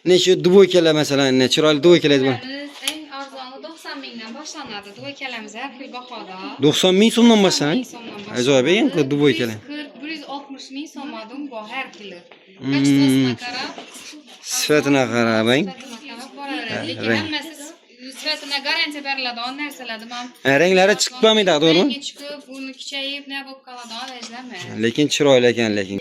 Ne shu двойка lar masalan, ne chiroyli двойка lar bor. Biz eng arzoni 90 mingdan boshlanadi. Двойка larimiz har xil bahoda. 90 ming so'mdan boshlanadi. 90 ming so'mdan boshlanadi. Ajoyib ekan двойка lar. 140, 160 ming so'madan bor har xili. Качество sina qarab, Sifatini qarab, ang. sifatini qarab boraveradi. Lekin Rang. hammasi sifatini garantiya beriladigan narsalardir. Man Ha, ranglari chiqib qolmaydi, to'g'rimi? Rangi chiqib, uni kuchayib, ne bo'lib qoladigan vajlama. Lekin chiroyli ekan lekin.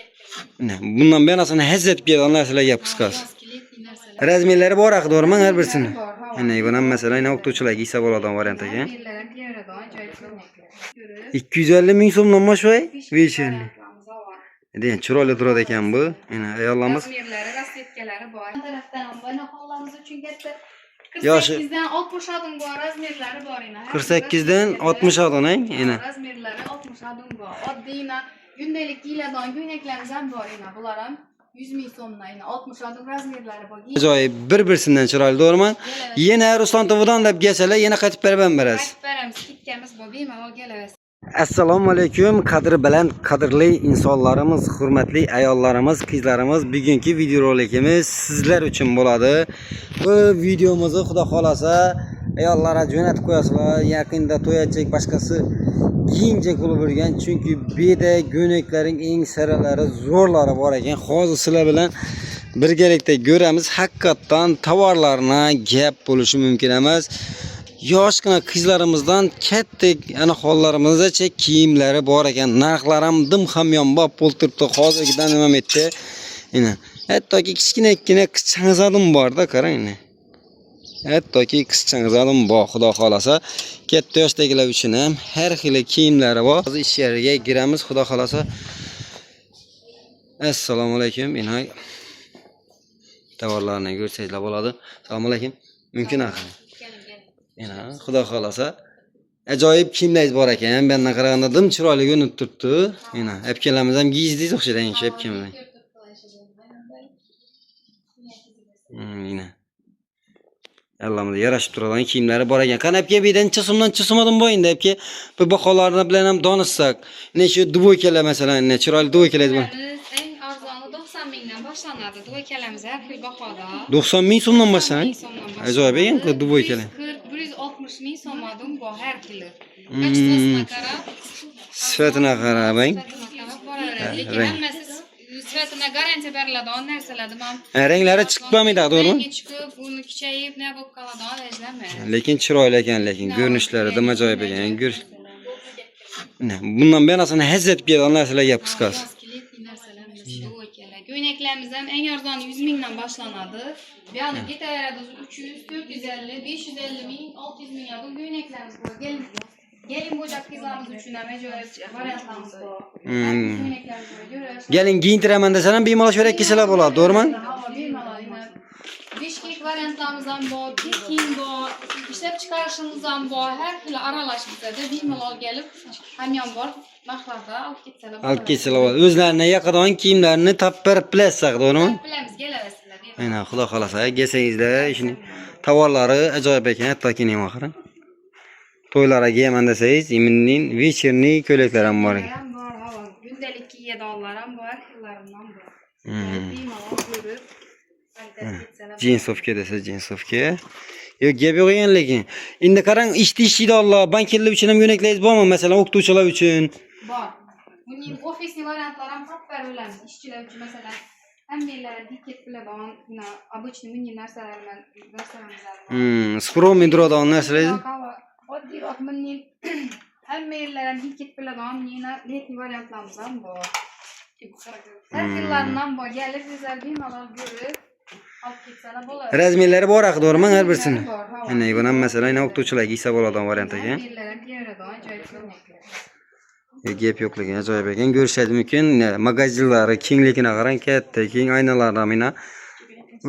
Bundan buyonasini haz etib kelgan narsalar gap qisqasi. Yozgi летний narsalar. Размер lari bor axir, to'g'rimi har birisini? Bor, ha. Ana buni ham masalan, o'qituvchilar kiysa bo'ladigan variant ekan. Razmerlar ham kiyadigan ajoyib ko'ylaklar. Ko'rib, 250 ming so'mdan boshlay вечерний. variantlarimiz bor. Degan chiroyli turadi ekan bu. Mana ayollarimiz Размер lari, расцветка lari bor. Tarafdan ham onaxonlarimiz uchun katta Yoshi- 48 dan 60 adim bor, размер lari bor ina. 48 dan 60 odam, eng, ina. Размер lari 60 adim bor. Oddiy kundalik kiyiladigan ko'ylaklarimiz ham bor ina. Bular ham 100 ming so'mdan ina 60 adim размер lari bor. Ajoyib, bir-birisidan chiroyli, to'g'rimi? Yana Ruslan TVdan deb kelsalar, yana qaytib berib ham berasiz. Qaytib beramiz, kitkamiz bor, bemalol kelaverasiz. Assalomu alaykum, qadri baland, qadrli insonlarimiz, hurmatli ayollarimiz, qizlarimiz. Bugungi videorolikimiz sizlar uchun bo'ladi. Bu videomizni xudo xolasa ayollarga jo'natib qo'yasizlar. Yaqinda to'yachak, boshqasi kiyinchak bo'lib yurgan, chunki bu yerda go'naklarning eng saralari, zo'rlari bor ekan. Hozir sizlar bilan birgalikda ko'ramiz. Haqiqatdan tovarlarni gap bo'lishi mumkin emas. Yoshgina qizlarimizdan katta anaxonlarimizgacha kiyimlari bor ekan. Narxlari ham dim hamyonbop bo'lib turibdi hozirgidan nima etdi. Ina, hattoki kichkinagina qizchangiz borda, qarang ina. Hattoki qizchangiz bor, xudo xolasa. Katta yoshdagilar uchun ham har xil kiyimlari bor. Hozir ichkariga kiramiz, xudo xolasa. Assalomu alaykum. Ina tovarlarni ko'rsangizlar bo'ladi. Assalomu alaykum. Mumkin axir. Keling, keling. Ina, xudo xolasa. Ajoyib kiyimlaringiz bor ekan. Bu yoqdan qaraganda dim chiroyli ko'rinib turibdi. Ina, aka ham kiyizdingiz o'xshaydi shu aka bilan. Ina. Allohimda yarashib turadigan kiyimlari bor ekan. Qani aka, bu yerda necha so'mdan necha so'madan bor endi aka? Bu baholarni bilan ham donishsak. Ina shu двойка lar masalan, ina chiroyli двойка lar bor. Biz eng arzoni 90 mingdan boshlanadi. Двойка larimiz har xil bahoda. 90 ming so'mdan boshlanadi. 90 ming so'mdan boshlanadi. Ajoyib ekan двойка lar. 140, 160 ming so'madan bor har xili. Качество sina qarab, Sifatini qarab, ang. sifatini qarab boraveradi. Lekin Rang. hammasi sifatini garantiya beriladigan narsalardir. Man Ha, ranglari chiqib qolmaydi, to'g'rimi? Rangi chiqib, uni kuchayib, ne bo'lib qoladigan vajlama. Lekin chiroyli ekan, lekin ko'rinishlari dim ajoyib ekan. Ko'r. Ina, bundan buyonasini haz etib kelgan narsalar gap qisqasi. Yozgi летний narsalarimiz двойка lar. Ko'ylaklarimiz ham eng arzoni 100 mingdan boshlanadi. Bu yoqda ketaveradi 300, 450, 550 ming, 600 ming bu ko'ylaklarimiz bor. Gelin gelin bo'lajak qizlarimiz uchun ham ajoyib variantlarimiz bor. Ko'ylaklarimiz bor. Ko'raverasiz. Gelin giyintiraman desan ham bemalol shu yerga kelsalar bo'ladi, to'g'rimi? Havo bemalol ina. Bishkek variantlarimiz ham bor, Pekin bor, ishlab chiqarishimiz ham bor, har xil aralash bizada bemalol kelib hamyonbor narxlarda olib ketsalar Olib kelsalar bo'ladi. O'zlarini yoqadigan kiyimlarini topib berib bilasizlar, to'g'rimi? Bilamiz, kelaverasizlar bemalol. Mana xudo xolasa kelsangizlar, shuni tovarlari ajoyib ekan, hattoki nima oxiri. To'ylarga kiyaman desangiz, iminning вечерний ko'ylaklar ham bor ekan. Ham bor, havo kundalik kiyadiganlar ham bor, har xillaridan bor. Bemalol ko'rib, xarid ketsalar. Джинсовка desa джинсовка. Yo'q, gap yo'q ekan lekin. Endi qarang, ishda ishlaydiganlar, bankirlar uchun ham yo'naklaringiz bormi? Masalan, o'qituvchilar uchun. Bor. Buning офисный variantlar ham topib beramiz. Ishchilar uchun masalan, hammalari dikket biladigan, обычный mini narsalar bilan narsalarimiz ham bor. Скромный turadigan narsalar. Oddiyroq mini hamma yerlar ham dikket biladigan mini летний variantlarimiz ham bor. Har xillaridan bor. Kelib sizlar bemalol ko'rib olib ketsalar bo'ladi. Размер lari bor axir, to'g'rimi? Har birisini. Bor, ha. Mana buni ham masalan, o'qituvchilar kiysa bo'ladigan variant ekan. Hammalari ham kiyadigan ajoyib ko'ylaklar. Gap yo'qligi ajoyib ekan. Ko'rishingiz mumkin. Magazinlari kengligini qarang, katta, keng aynalardan mana.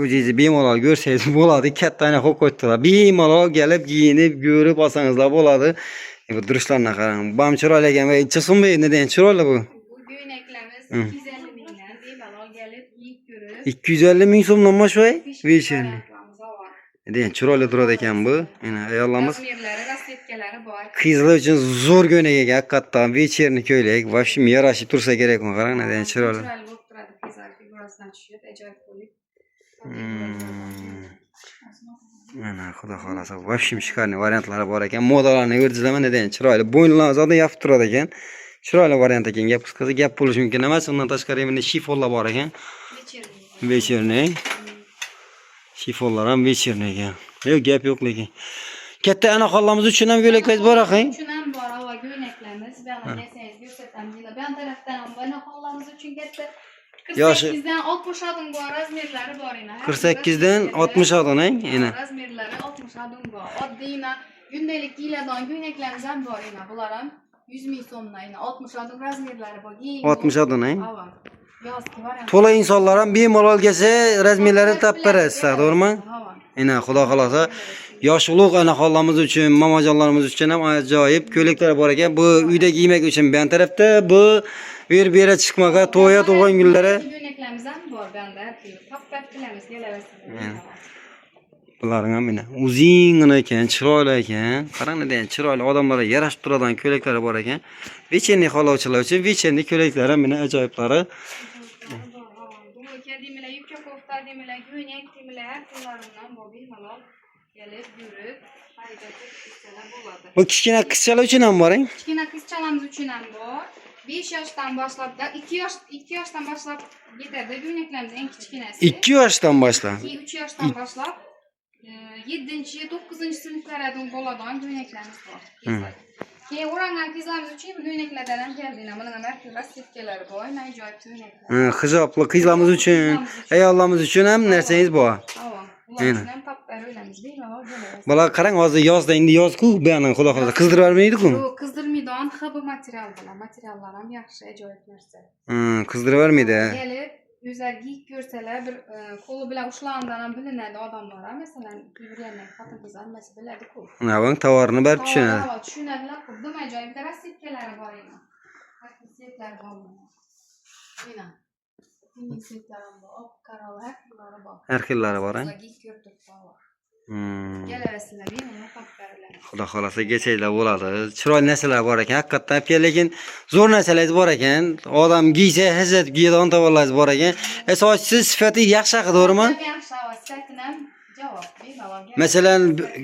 O'zingizni bemalol ko'rsangiz bo'ladi. Katta ayna qo'yib qo'yibdilar. Bemalol kelib kiyinib, ko'rib olsangizlar bo'ladi. Bu durishlarni qarang. Bu ham chiroyli ekan. Va necha so'm bu endi degan chiroyli bu. Bu ko'ylaklarimiz 250 mingdan bemalol kelib kiyib ko'rib 250 ming so'mdan shu вечерний. variantlarimiz bor. Degan chiroyli turadi ekan bu. Mana ayollarimiz Размер lari, расцветка lari bor. qizlar uchun zo'r ko'ylak ekan, haqiqatdan вечерний ko'ylak. Вообще yarashib tursa kerak bu. Qarang, degan chiroyli. Chiroyli bo'lib turadi, qizlar figurasidan tushib, ajoyib bo'lib. Mana xudo xolasa, вообще шикарный variantlari bor ekan. Modalarni ko'rdingizlarmi? Neden chiroyli. Bo'yinlar zotdan yopib turadi ekan. Chiroyli variant ekan. Gap qisqasi gap bo'lishi mumkin emas. Undan tashqari mana shifonlar bor ekan. Вечерний. Вечерний. Shifonlar ham вечерний ekan. Yo'q, gap yo'q lekin. Katta anaxonlarimiz uchun ham ko'ylaklar bor axir. Uchun ham bor, ava ko'ylaklarimiz. Bu yoqdan kelsangiz ko'rsatamiz. Bu yon tarafdan ham anaxonlarimiz uchun katta Yoshi 48 dan 60 adım bor, razmerlari bor ina. 48 dan 60 adım, ina. Razmerlari 60 adım bor. Oddiy ina gündəlik giyiladigan ko'ylaklarimiz ham bor ina. Bular ham 100 ming so'mdan ina 60 adım razmerlari bor. Keng. 60 adım, Ava. Yozgi variant. To'la insonlar ham bemalol kelsa, razmerlarini topib berasiz, to'g'rimi? Ava. Ina xudo xolasa yosh ulug' anaxonlarimiz uchun, momojonlarimiz uchun ham ajoyib ko'ylaklar bor ekan. Bu uyda giymak uchun bu tarafda, bu yer bera chiqmaga, to'ya, tug'ilgan kunlari Ko'ylaklarimiz ham bor bu yoqda. Topib kelamiz, kelaversiz. Bularning ham mana uzungina ekan, chiroyli ekan. Qarang, neden chiroyli odamlarga yarashib turadigan ko'ylaklari bor ekan. Вечерний xolovchilar uchun вечерний ko'ylaklar ham mana ajoyiblari. Двойка deymilar, yupqa kofta deymilar, ko'ynak deymilar, har turlaridan bor bemalol kelib yurib xarid etib ketsalar bo'ladi. Bu kichkina qizchalar uchun ham bor, eng? Kichkina qizchalarimiz uchun ham bor. 5 yoshdan boshlab, 2 yosh 2 yoshdan boshlab ketadi ko'ylaklarimiz eng kichkinasi. 2 yoshdan boshlab. 2-3 yoshdan boshlab 7-9 sinflardan bo'ladigan ko'ylaklarimiz bor. Keyin o'rangan qizlarimiz uchun bu ko'ylaklardan ham keldi. Buni ham har xil расцветка lari bor, ajoyib ko'ylaklar. Ha, hijobli qizlarimiz uchun, ayollarimiz uchun ham narsangiz bor. Ava. Ular uchun ham topib beramiz, bemalol kelaverasiz. Bola qarang, hozir yozda endi yoz-ku, bu yoqni xudo xohlasa qizdirib yubormaydi-ku. Yo'q, qizdirmaydigan HB material bilan. Materiallar ham yaxshi, ajoyib narsa. Qizdirib yubormaydi. Kelib, o'zlari kiyib ko'rsalar, bir qo'li bilan ushlagandan ham bilinadi odamlar. Masalan, kiyib xotin qizlar hammasi biladi-ku. Mana bu tovarini barib tushunadi. Tovar, tushunadilar. Dim ajoyib bitta расцветка lari bor endi. Har xil цвет lari bor buni. Mana. Buning цвет lari ham bor, oq, qora, har xillari bor. Har xillari bor, a? Qizlar kiyib ko'rib turibdi. Kelaversizlar, bemalol topib beramiz. Xudo xolasa kelsanglar bo'ladi. Chiroyli narsalar bor ekan, haqiqatdan aka, lekin zo'r narsalar bor ekan. Odam kiysa hazrat kiyadigan tovarlar bor ekan. Asoschisi sifati yaxshi haqi, to'g'rimi? Yaxshi, sifatini ham javob bemalol. Masalan,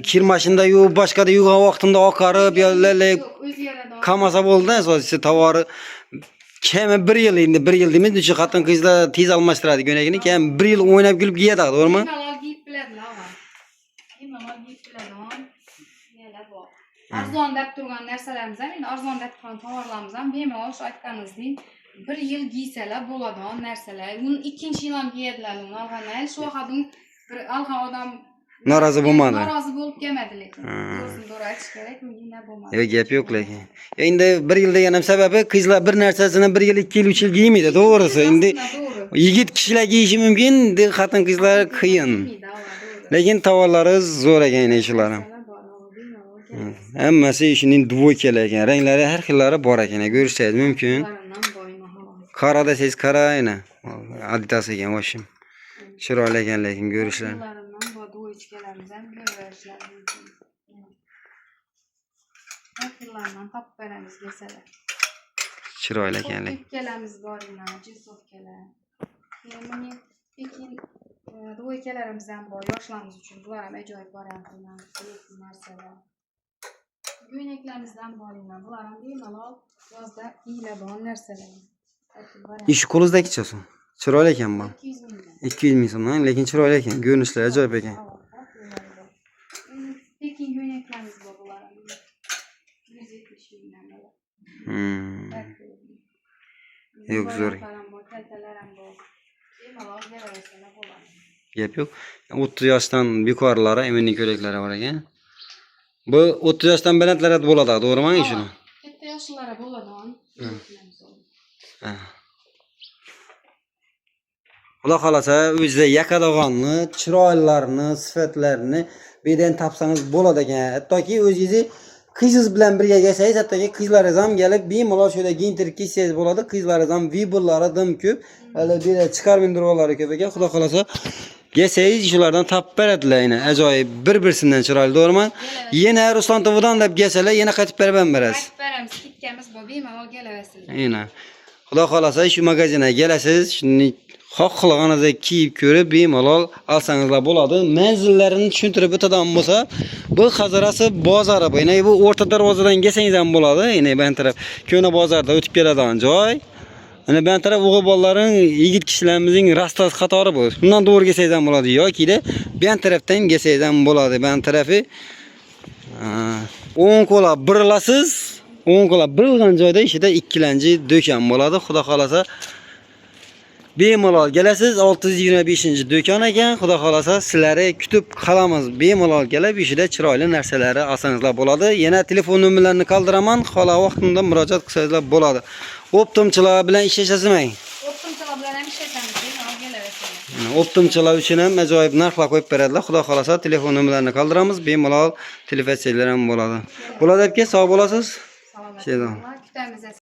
kir mashinada yuvib, boshqada yuvgan vaqtimda oqarib yo Yo'q, o'zgaradi. Qamasa bo'ldi, asoschisi tovari kami 1 yil, endi 1 yil deymiz, chunki xotin qizlar tez almashtiradi ko'ylagini, kami 1 yil o'ynab kulib kiyadi, to'g'rimi? Bemalol kiyib biladilar, ava. Bemalol kiyib biladigan nelar bor. Arzon deb turgan narsalarimiz ham, endi arzon deb turgan tovarlarimiz ham bemalol shu aytganingizdek 1 yil kiysalar bo'ladigan narsalar. Uni ikkinchi yil ham kiyadilar uni olganlar. Shu vaqtda bir olgan odam Norozi bo'lmadi. Norozi bo'lib kelmadi lekin. To'g'risini to'g'ri aytish kerak, unga bo'lmadi. Yo'q, gap yo'q lekin. Endi 1 yil deganim sababi qizlar bir narsasini 1 yil, 2 yil, 3 yil giymaydi, to'g'risi. Endi Aslida to'g'ri. yigit kishilar giyishi mumkin, endi xotin qizlar qiyin. Kiymaydi, ava, to'g'ri. Lekin tovarlari zo'r ekan endi shular ham. Narsalar bor, ava, bemalol kelasiz. Hammasi ishining двойка lar ekan. Ranglari har xillari bor ekan, ko'rishingiz mumkin. Bulardan bor, ava. Qora desangiz qora ayni. Adidas ekan, вообще. Chiroyli ekan lekin ko'rishlar. Bulardan bor, двоечка larimiz ham ko'raverishlari mumkin. Har xillaridan topib beramiz desalar. Chiroyli ekan lekin. Yubkalarimiz bor ina, джинсовка lar. Keyin buni pekin двойка larimiz ham bor yoshlarimiz uchun. Bular ham ajoyib variantlar, narsalar. Ko'ylaklarimizdan bor ina. Bular ham bemalol yozda kiyiladigan narsalar. Har xil variant. Ishi qo'lingizdagi so'm. Chiroyli ekan bu. 200 mingdan. 200 ming so'mdan, lekin chiroyli ekan. Ko'rinishlari ajoyib ekan. Ava, har xillari bor. Pekin ko'ylaklarimiz bor bular ham. 170 mingdan bular. Har xil. Yo'q, zo'r. Variantlar ham bor, kaltalar ham bor. Bemalol kelaversalar bo'ladi. Gap yo'q. 30 yoshdan yuqorilari eminning ko'ylaklari bor ekan. Bu 30 yoshdan balandlar bo'ladi, to'g'rimi shuni? Katta yoshlilara bo'ladigan ko'ylaklarimiz bor. Ha. Xudo xolasa o'zida yoqadig'onni, chiroylarini, sifatlarini bu yerdan topsangiz bo'ladi ekan. Hattoki o'zingizni qizingiz bilan birga kelsangiz, hattoki qizlaringiz ham kelib bemalol shu yerda kiyintirib kiysangiz bo'ladi. Qizlaringiz ham выбор lari dim ko'p. Hali bu yerda chiqarib ko'p ekan. Xudo xolasa kelsangiz shulardan topib beradilar yana. Ajoyib bir-birisidan chiroyli, to'g'rimi? Yana Ruslan TVdan deb kelsalar, yana qaytib berib ham berasiz. Qaytib beramiz, скидка miz bor, bemalol kelaversizlar. Yana. Xudo xolasa shu magazinga kelasiz, shuni Xohlaganingizda kiyib ko'rib bemalol olsangizlar bo'ladi. Manzillarini tushuntirib o'tadigan bo'lsa, bu Xazarasi bozori bu. Ya'ni bu o'rta darvozadan kelsangiz ham bo'ladi. Ya'ni bu taraf Ko'na bozorda o'tib keladigan joy. Ana bu taraf o'g'il bolalarning, yigit kishilarimizning rastasi qatori bu. Bundan to'g'ri kelsangiz ham bo'ladi yoki bu tarafdan kelsangiz ham bo'ladi. Bu tarafi o'ng qo'la burilasiz, o'ng qo'la burilgan joyda ishida ikkilanchi do'kon bo'ladi. Xudo xolasa bemalol kelasiz. 625-do'kon ekan. Xudo xolasa sizlarni kutib qolamiz. Bemalol kelib ishida chiroyli narsalarni olsangizlar bo'ladi. Yana telefon nomerlarini qoldiraman. Xola vaqtida murojaat qilsangizlar bo'ladi. Optomchilar bilan ishlashasizmi? O'qituvchilar bilan ham ishlatamiz, bemalol kelaversinlar. Optomchilar uchun ham ajoyib narxlar qo'yib beradilar. Xudo xolasa telefon nomerlarini qoldiramiz. Bemalol telefon ham bo'ladi. Bo'ladi aka, sog' bo'lasiz. Salomat Ishlaydi. bo'linglar, kutamiz.